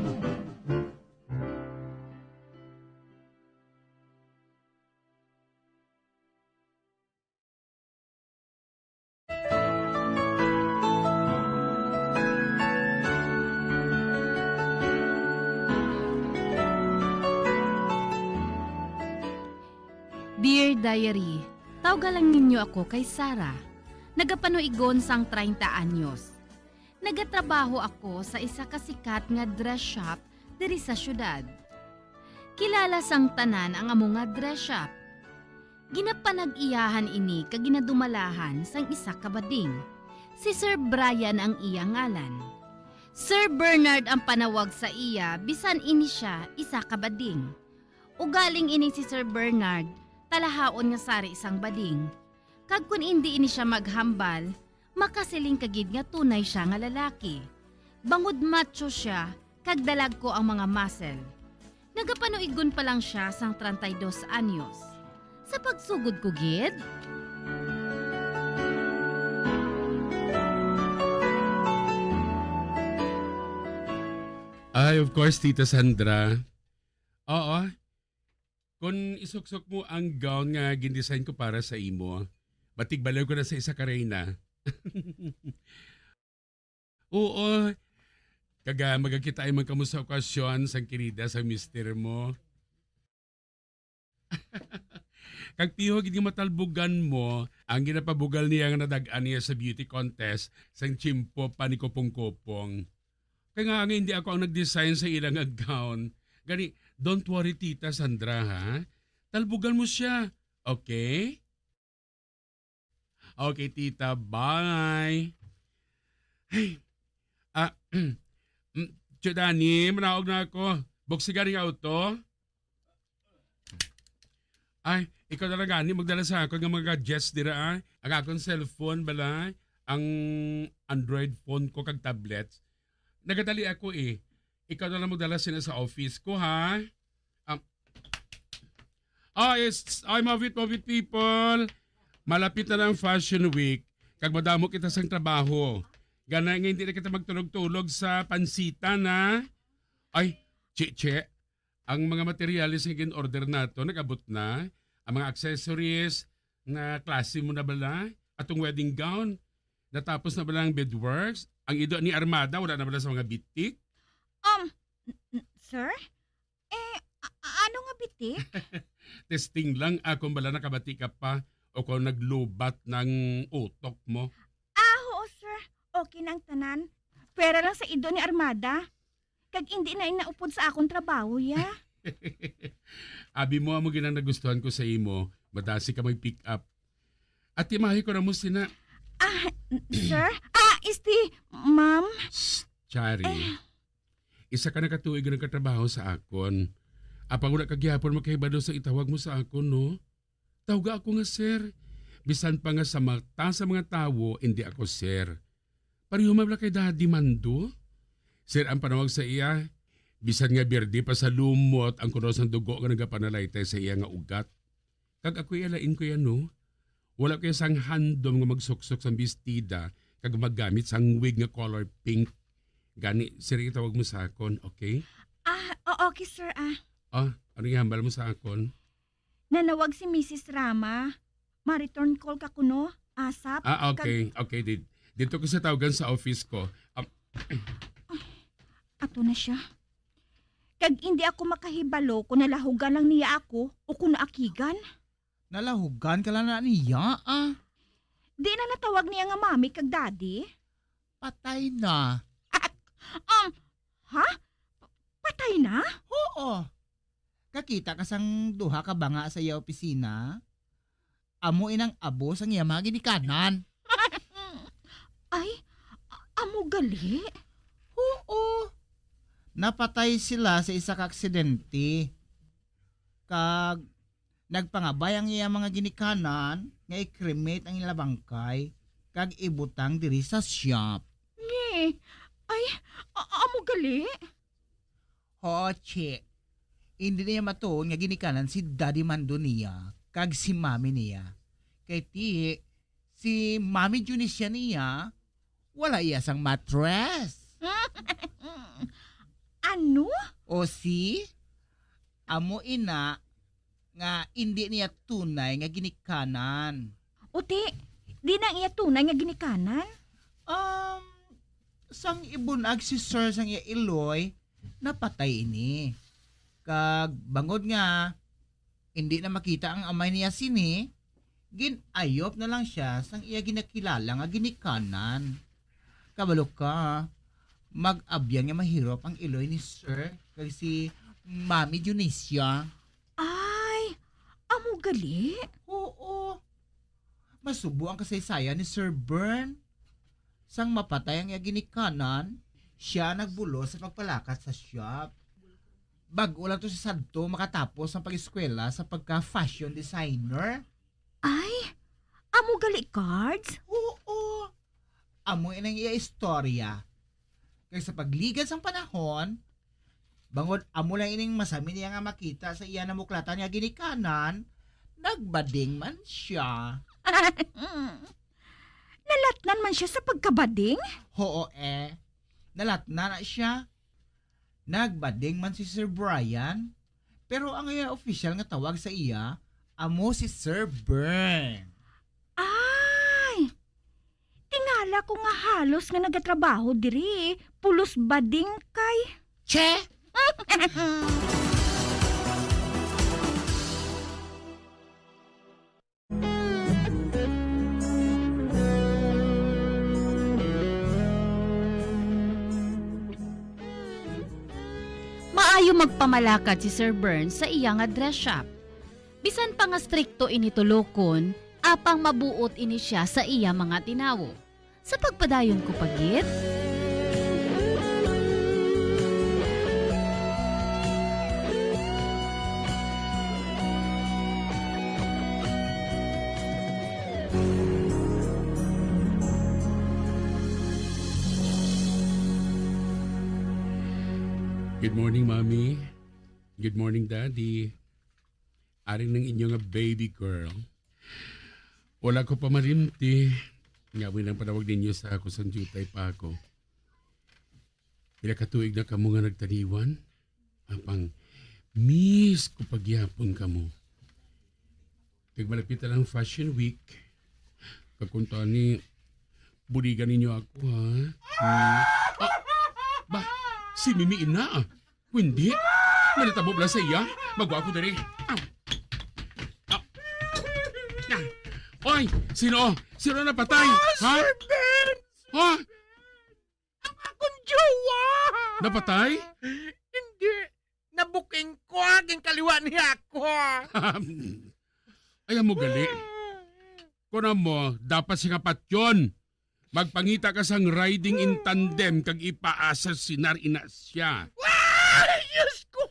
Dear Diary, tawga lang ninyo ako kay Sarah. Nagapanuigon sang treinta anyos. Nagatrabaho ako sa isa ka sikat nga dress shop diri sa syudad. Kilala sang tanan ang amo nga dress shop. Ginapanag-iyahan ini kag ginadumalahan sang isa ka bading. Si Sir Brian ang iya ngalan. Sir Bernard ang panawag sa iya, bisan ini sia isa ka bading. Ugaling ini si Sir Bernard, talahaon nga sari sang bading. Kag kon indi ini sia maghambal, makasiling ka gid nga tunay sia nga lalaki. Bangod macho sia, kag dalagko ang mga muscle. Nagapanuigon pa lang sia sang treinta y dos anyos. Sa pagsugod ko gid, Ay, of course, Tita Sandra. Oo. Kung isuksok mo ang gown nga gindesign ko para sa imo, batigbaliw ko na sa isa ka reyna. Oo. Kaga magakita ay man kamo sa okasyon sang kirida sa mister mo. Kag piho gid nga matalbugan mo ang ginapabugal niya nga nadag-an niya sa beauty contest sang tiyempo pa ni Kupong-Kupong. Kay nga, nga hindi ako ang nag-design sa ila nga gown. Gani, don't worry, Tita Sandra, ha? Talbugan mo siya. Okay? Okay, Tita. Bye. Hey. Ah, mm, Tio Danny, manaog na ako. Buksigan ang auto. Ay, ikaw na lang gani magdala sa akon nga mga gadgets dira, ah. Ang akon cellphone, bala, ang Android phone ko kag tablets. Nagadali ako, eh. Ikaw na lang magdala sina sa office ko, ha? Um, oh, it's, ay, mabit, mabit, people. Malapit na lang Fashion Week. Kag madamo kita sang trabaho. Gana nga hindi na kita magtulog-tulog sa pansitan, ha? Ay, che, che. Ang mga materyales nga gin-order nato, nag-abot na. Ang mga accessories, na klase mo na bala? Atong wedding gown, natapos na bala ang beadworks? Ang ido ni Armada, wala na bala sa mga bitik? Um, n- n- sir? Eh, a- a- ano nga bitik? Testing lang, ah, kung bala nakabati ka pa o kung naglubat ng utok mo. Ah, oo, sir. Okay na ang tanan. Pwera lang sa ido ni Armada. Kag hindi na inaupod sa akon trabaho, ya. Abi mo amo ginang nagustuhan ko sa imo, madasi ka may pick up. At timahi ko na mo sina. Ah, n- sir? Ah, isti, ma'am. Shh, Chari. Isa ka na ka tuig nga nagkatrabaho sa akon. Apang wala ka gihapon makahibalo sa itawag mo sa akon, no? Tawga ako nga sir. Bisan pa nga sa mata sa mga tawo, hindi ako sir. Pareho man bala kay Daddy Mando. Sir ang panawag sa iya. Bisan nga berde pa sa lumot ang kuno sang dugo nga nagapanalaytay sa iya nga ugat. Kag ako iya lain ko yan, no? Wala ko iya sang handom nga magsuksok sang bestida kag magamit sang wig nga color pink. Gani, sir, itawag mo sa akon, okay? Ah, o- okay, sir, ah. Oh, ano ihambal mo sa akon? Nanawag si Missus Rama. Ma-return call ka kuno, asap. Ah, okay. Okay, did. Dito ko sa tawgan sa office ko. Ah, Ato na siya. Kag hindi ako makahibalo kung nalahugan lang niya ako o kung naakigan. Nalahugan ka lang na niya, ah. Di na natawag niya nga mami kag daddy? Patay na. Um, ha? Patay na? Oo. Kakita ka sang duha ka banga sa iya opisina? Amo inang abo sang iya mga ginikanan. Ay, amo gali? Oo. Napatay sila sa isa ka aksidente. Kag nagpangabay ang iya mga ginikanan nga i-cremate ang ila bangkay kag ibutang diri sa shop. Nge. Ay, a- amo gali? Hoche, hindi niya matuon nga ginikanan si Daddy Mando niya kag si Mami niya. Kay ti, si Mami Junisia niya, wala iya sang mattress. Ano? O si, amo ina nga hindi niya tunay nga ginikanan. Uti, di na ang iya tunay nga ginikanan? Um, sang ibunag si Sir sang iya iloy, napatay ini. Kag bangod nga Indi na makita ang amay niya sini, gin-ayop na lang sia sang iya ginakilala nga ginikanan. Kabalo ka, mag-abyan nga mahirop ang iloy ni Sir kag si Mami Dionisia. Ay, amo gali? Oo. Masubo ang kasaysayan ni Sir Bern. Sang mapatay ang iya ginikanan, sia nagbulos sa pagpalakat sa shop. Bag-o lang to si Santo makatapos ang pag-eskwela sa pagka-fashion designer. Ay, amo gali, Cards? Oo. Amo inang iya istorya. Kag sa pagligad sang panahon, bangod amo lang ining masami niya nga makita sa iya namuklatan nga ginikanan, nagbading man sia. Nalatnan man sia sa pagkabading? Oo, eh. Nalatnan na sia. Nagbading man si Sir Brian, pero ang iya opisyal nga tawag sa iya amo si Sir Bern. Ay! Tingala ko nga halos nga nagatrabaho diri, pulos bading kay Che! Maayo magpamalakat si Sir Burns sa iya nga dress shop. Bisan pa nga strikto ini tulokon, apang mabuot ini sia sa iya mga tinawo. Sa pagpadayon ko pa gid. Good morning, Mommy. Good morning, Daddy. Ari na ang inyo nga baby girl. Wala ko pa malimti. Nga mo nang panawag ninyo sa ako sang diutay pa ako. Pila ka tuig na kamo nga nagtaniwan? Apang miss ko pa gihapon kamo. Kag malapit na lang Fashion Week. Kag kung tani, buligan ninyo ako, ha? Hmm. Ah, ba, si Mimi ina, ah. Kung hindi, may natabo bala sa iya. Magwa ako diri. Ah. Ah. Ah. Oy, sino? Sino napatay? Ah, ha? Sir Ben! Ha? Ang akong jowa! Napatay? Hindi. Nabuking ko, ah, ginkaliwa niya ako. Ay, amo gali. Kuno mo, dapat siya nga patyon. Magpangita ka sang riding in tandem kag ipaasasinar ina siya. Ay, Diyos ko!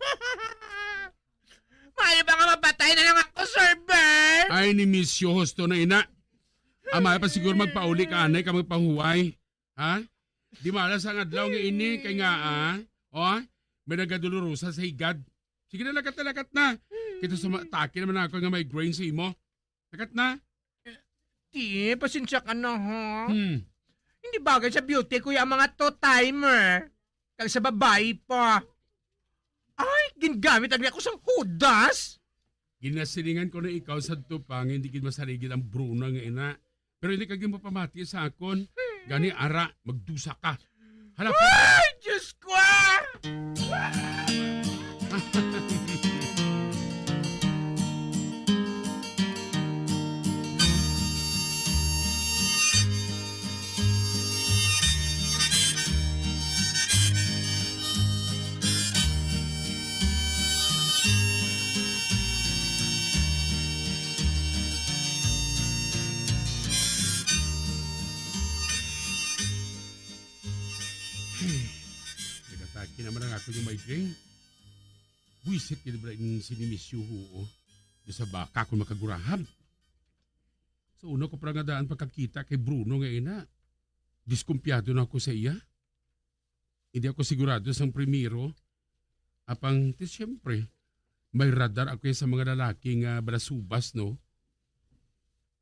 Maayo ba nga mapatay na lang ako, Sir Bert? Ay, ni Misyo, husto na ina. Amay pa siguro magpauli ka, anay ka magpahuway. Ha? Di mala sang adlaw nga ini, kay nga, ah, oh, may nagadulurusa sa higad. Sige na, lakat na, lakat na. Kita sa ma-, atake naman ako nga migraine sa imo. Lakat na. Ti, pasensya ka na, ha? Hmm. Hindi bagay sa beauty ko yung mga two-timer. Kag sa babae pa. Ay, gingamit ang ako sang hudas. Ginasilingan ko na ikaw sa tupang, hindi gid masaligid ang Bruno nga ina. Pero hindi ka gyud mapamati sa akon. Gani, ara, magdusa ka. Hala, ay, Diyos ko, ah! Nagatake naman ang ako yung migraine. Buisit gid ba in sinimisyo, ho, oh. Di sa baka ako makagurahab. Sa una ko pa nga daan pagkakita kay Bruno nga ina, diskumpiyado na ako sa iya. Hindi ako sigurado sang primero. Apang, ti, siyempre, may radar ako sa mga lalaki nga balasubas, no?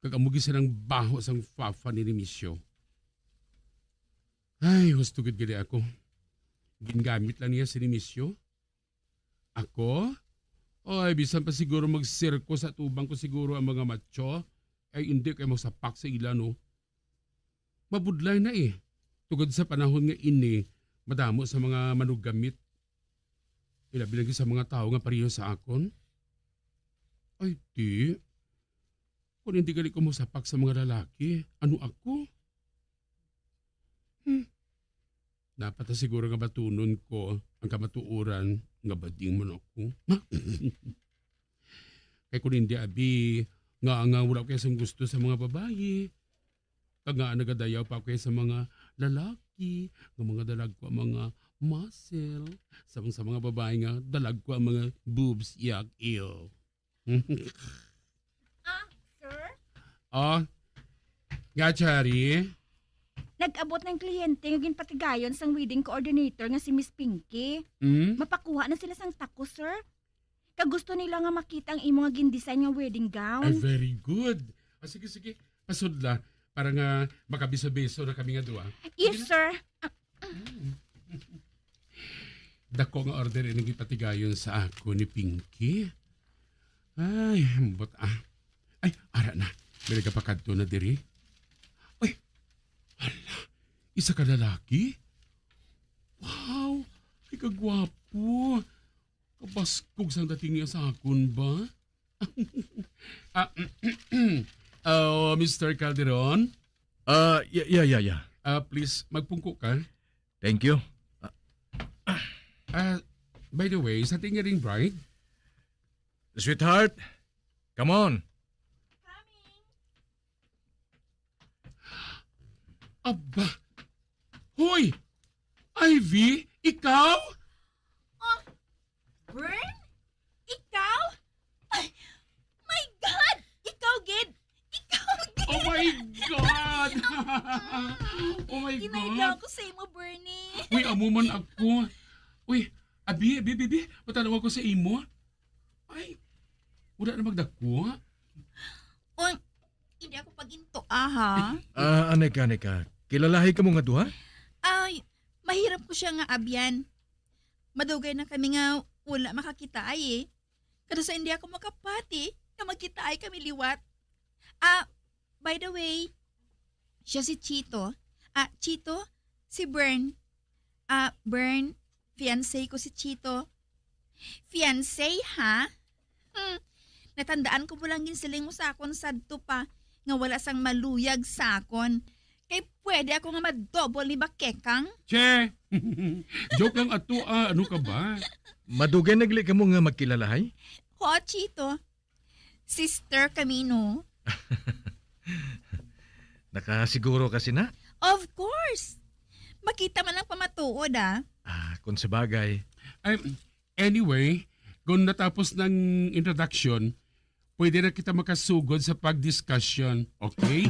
Kag amo gid silang baho sang fafa ni Misyo. Ay, husto gid gali ako. Gingamit lang niya si Misyo. Ako? Ay, bisan pa siguro magsirko sa tubang ko siguro ang mga macho, ay hindi kay magsapak sa ila, no? Mabudlay na, eh. Tungod sa panahon nga ini, madamo sa mga manugamit. Ilabi lagi sa mga tawo nga pareho sa akon. Ay, di. Kung hindi gali ko mosapak sa mga lalaki, ano ako? Hmm. Dapat na siguro nga batunon ko ang kamatuoran nga bading man ako. Kay kung hindi, abi, nga, nga wala ko sing gusto sa mga babayi. Kag nga nagadayaw pa ako sa mga lalaki, nga mga dalag ko ang mga muscle, sa, sa mga babayi nga dalag ko ang mga boobs, yak, ew. Ah, sir? Oh, nga, Cherry? Nag-abot ng kliyente nga ginpatigayon sang wedding coordinator nga si Miss Pinky. Hmm? Mapakuha na sila sang takos, sir. Kag gusto nila nga makita ang imo nga gindesign nga wedding gown. Ay, very good. Ah, sige, sige. Pasudla para nga makabiso-biso na kami nga duha. Yes, sir. Dako nga order ini gipatigayon sa ako ni Pinky. Ay, ambot, ah. Ay, ara na. May nagapakadto na diri. Ay, hala. Isa ka lalaki? Wow, ay kagwapo. Kabaskog sang dating niya sa akon ba? Ah, oh, Mister Calderon? Ah, yeah, yeah, yeah, yeah. Ah, please, magpungko ka. Thank you. Ah, by the way, sa tingin ring bride? Sweetheart, come on. Aba! Hoy! Ivy, ikaw? Oh, Bern? Ikaw? Ay, my God! Ikaw gid! Ikaw gid! Oh my God! Oh my God! Ginaidaw ko sa imo, Bernie. Uy, amo man ako. Uy, abi, abi, abi, abi, patanaw ako sa imo. Ay, wala na magdako. Uy, hindi ako paginto, ah, ha? Ah, anay ka, anay ka. Kilalahi kamo nga duha? Ay, mahirap ko siya nga abyan. Madugay na kami nga wala makakita ay, eh. Kada sa hindi ako makapati, nga magkita ay kami liwat. Ah, by the way, siya si Chito. Ah, Chito, si Bern. Ah, Bern, fiancé ko si Chito. Fiancé, ha? Hmm. Natandaan ko mo lang ginsiling mo sa akon sadto pa nga wala sang maluyag sa akon. Kay pwede ako nga madobol ni Bakekang. Che! Joke lang ato, ah. Ano ka ba? Madugay na gali kamo nga magkilalahay? Ho, Chito. Sister kami, no? Nakasiguro ka sina? Of course! Makita man ang pamatuod, ah. Ah, kung sabagay. Ay, anyway, kung natapos ng introduction, pwede na kita makasugod sa pagdiskusyon, okay?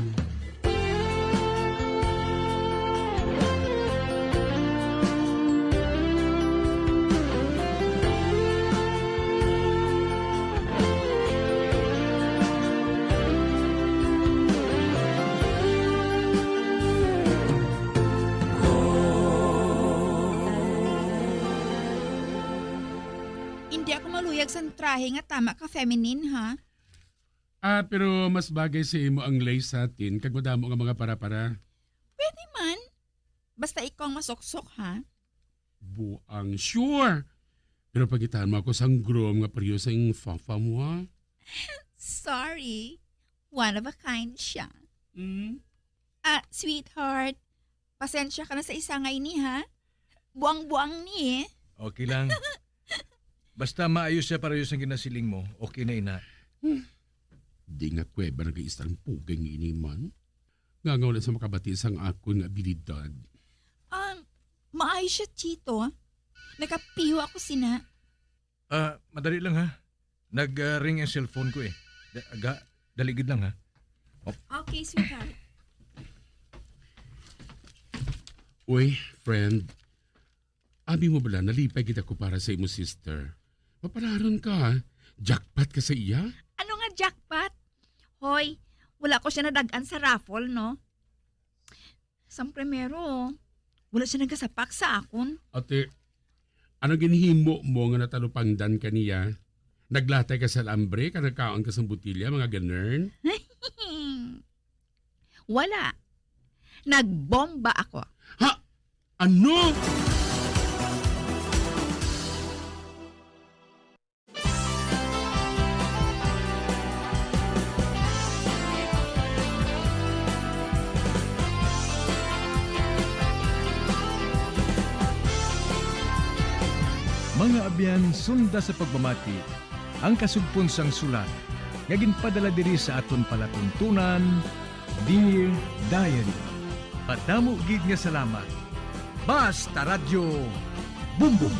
Hindi ako maluyag sang trahe nga tama ka feminine, ha? Ah, pero mas bagay sa imo ang lace satin kag madamo nga mga para-para. Pwede man. Basta ikaw ang masuksok, ha? Buang, sure. Pero pangitaan mo ako sang groom nga pareho sa ing fafa mo, ha? Sorry. One of a kind siya. Mm. Ah, sweetheart, pasensya ka na sa isa nga ini, ha? Buang-buang ni, eh. Okay lang. Basta maayo siya pareho sang ginasiling mo, okay na ina. Hmm. Di nga kuweba na kay isang pugay nga ini man. Nga nga wala sa makabati sang akon nga abilidad. Um, maayo siya, Chito. Nakapiho ako sina. Ah, madali lang, ha. Nag, ah, ring ang cellphone ko, eh. Da-, ga-, dali gid lang, ha. Okay, sweetheart. Uy, friend. Abi mo bala, nalipay gid ako para sa imo sister. Mapalaron ka, ha? Jackpot ka sa iya? Ano nga jackpot? Hoy, wala ko siya nadag-an sa raffle, no? Sang primero, wala siya nagasapak sa akon. Ate, ano ginhimo mo nga natalupangdan ka niya? Naglatay ka sa alambre, ka nagkaon ka sa botilya, mga ganern? Wala. Nagbomba ako. Ha? Ano? Yan, sunda sa pagpamati ang kasugpon sang sulat nga ginpadala diri sa aton palatuntunan, Dear Diary. Madamo gid nga salamat. Basta Radyo Bumbong.